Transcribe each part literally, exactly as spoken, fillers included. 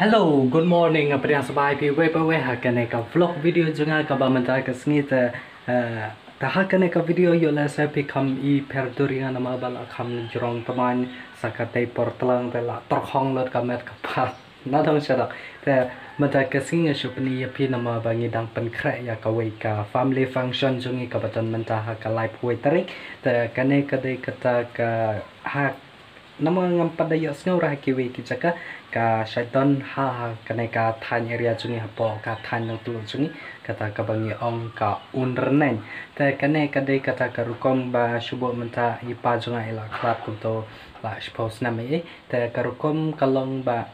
Hello, good morning, nga pdiang sngewbha ïa phi uwei pa uwei ha kane ka vlog video jong nga kaba mynta ka sngi te, eh, te ha kane ka video ïoh lehse phi kham i pher dur ïa nga namar ba la kham jrong tymmen sa katei por tlang te la tyrkhong lut ka met ka phad. Na dang shadak. Te mynta ka sngi nga shu pyni ïa phi namar ba ngi dang pynkhreh ïa kawei ka family function jong ngi kaba don mynta ha ka laiphew tarik. Te kane ka dei kata ka ha namar ngam pat da ïohsngew ruh ha kiwei ki jaka, ka shait don ha, ha kane ka thaiñ area jong ngi hapoh ka thaiñ Nongtluh jong ngi, kata kaba ngi ong ka Umryneng. Te kane ka dei kata ka rukom ba shu bud mynta i pa jong nga i la khlad kumto la shiphew snem ei. Te ka rukom ka long ba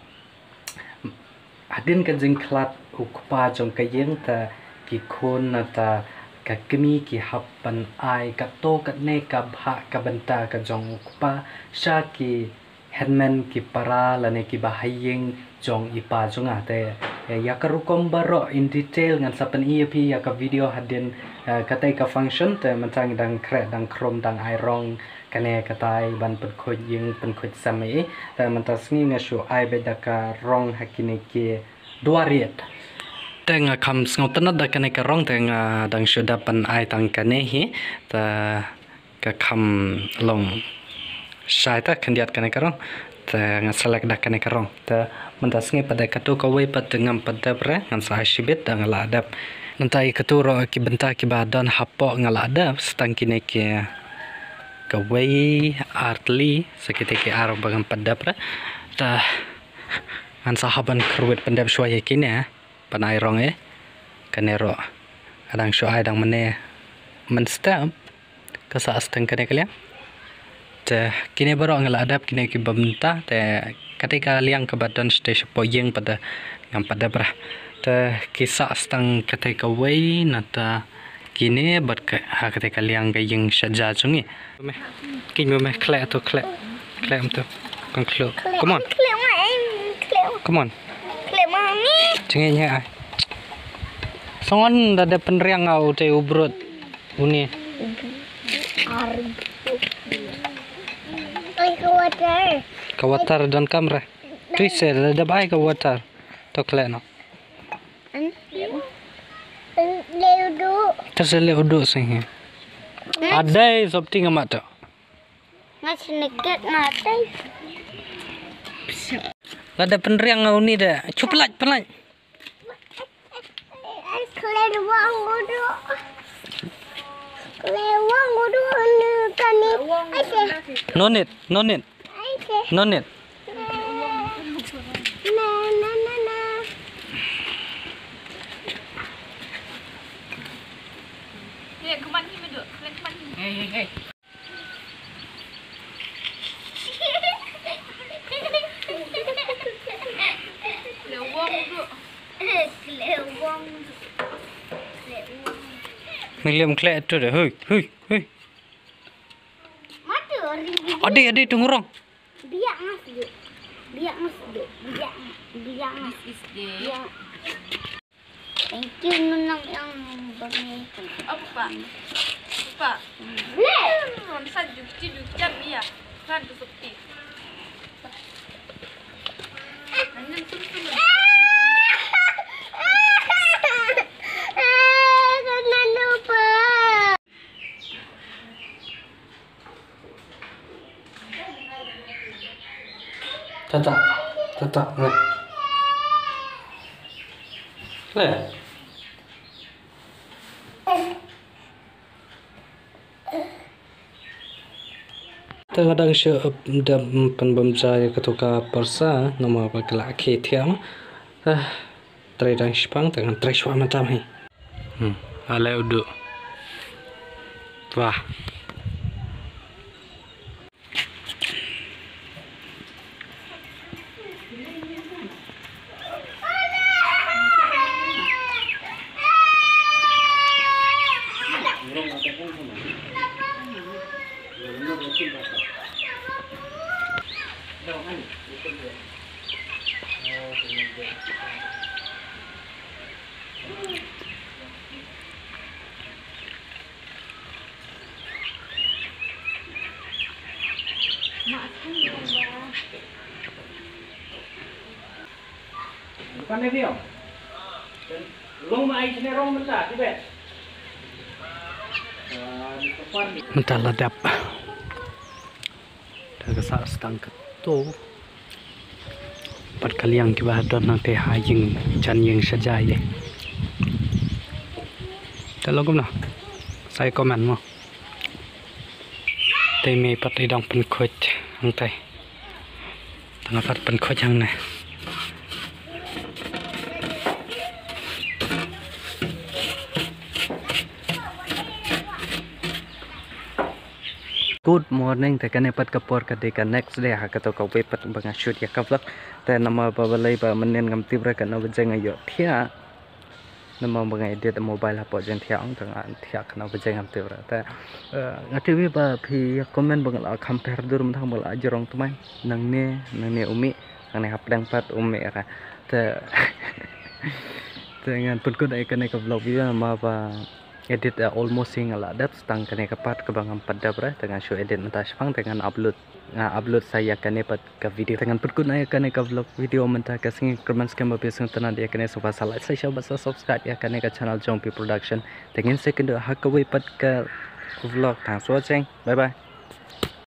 hadien ka jingkhlad u kpa jong ka ïing te ki khun nata ka kmie ki hap ban ai katto katne ka bhah ka bynta ka jong u kpa sha ki hynmen ki para lane kiba ha ïing jong i pa jong nga. Te, eh, ïa ka rukom baroh in detail ngan sa pyni ïa phi ïa ka video hadien, eh, katei ka function te mynta ngi dang khreh dang khrum dang ai rong kane katai ban pynkhuid ïing pynkhuid sem ei. Te mynta sngi nga shu ai beit da ka rong ha kine ki dwariat. Te nga kham sngewtynnat da kane ka rong te nga dang shu dep ban ai tang kane hi. Te ka kham long shai ta khyndiat kane ka rong. Te nga select da kane ka rong. Te mynta sngi pat da katu kawei pat te ngam pat dep re ngan sa ai shibit da nga la dep. Mynta i katu ruh ki bynta kiba don hapoh nga la dep sa tang kine ki kawei ar tylli sa kitei ki ar ba ngam pat dep re. Te ngan sa hap ban kyrwit pyndep shuwa ïa kine. Ban ai rong ei. Kane ruh nga dang shu ai dang mynne mynstep. Ka sah steng kane ka liang. Te kine baroh nga la dep kine kiba mynta te katei ka liang kaba don shatei shapoh ïing pat da ngam pat dep re. Te ki sah steng katei kawei nata kine bad ka, ha katei ka liang ka ïing sha ja jong ngi. Meh. King meh, meh, khleh tu, khleh. Khleh tu. Kan khleh. Come on. Khleh ma, em, khleh. Come on. Khleh ma ni. Jingeh ïa ai. Songon da dep pynriang nga u te u brut. Uni. Ai, ka water. Ka water don kamra. Tu se da dep ai ka water. To khleh noh. Leh udu. Terus leh udu sing hi. Adai sop ting amat tu. Nga sniket mati. Lada pynriang nga uni da. Chu pelaj, pelaj. Khleh wang udu. Khleh wang udu ni kani. Ai se. No need, no need. Ai se. No need. Na, na, na, na. Hey, hey, hey. Miliam khleh tu de. Hui, hui, hui. Adi, adi, tunggu rong. Biak ngas je. Biak ngas je. Biak, biak ngas. Biak. Thank you, nunang yang bagi. Apa? Apa? Ron sa juki juki ya. Kan tu sepi. Hanya sum sum. Tata, tata, ne. Ne. Te nga dang shu, eh, dang pynbam ja ïa kato ka pyrsa, namar ba ka la khie thiah ma. Ah, trei dang shipang, te ngan trei shuwa mynta hi. Hmm, ale udu. Wah. Mynta la dep. Te ka sah stang kato. Pat ka liang kiba don nangta ha ïing, jan ïing sha jai. Te long kumno? Sa ïa comment mo. Te me pat i dang pynkhuid hangtai. Tang pat pynkhuid hangne. Good morning, te kane pat ka por ka dei ka next day ha kato kawei pat ba nga shoot ïa ka vlog. Te namar ba balei ba mynnin ngam tip re katno baje nga ïoh thiah. Namar ba nga edit mobile hapoh jingthiah ong, te nga thiah katno baje ngam tip re. Te, eh, nga tip ba phi ïa comment ba nga la kham pher dur mynta ba nga la jrong tmai. Nangne, nangne u mih, nangne hapdeng pat u mih re. Te, te ngan pynkut ïa kane ka vlog video namar ba edit, eh, almost hi nga la dep, tang kane ka part kaba ngam pat dep re, te ngan shu edit mynta shaphang, te ngan upload, nga upload sa ïa kane pat ka video. Te ngan pynkut ïa kane ka vlog video mynta ka sngi, kyrmen skhem ba phi sngewtynnat ïa kane, sngewbha sa like, sa share bad sa subscribe ïa kane ka channel Jongpi Production. Te ngin sa ïakynduh ha kawei pat ka vlog. Thanks for watching. Bye bye.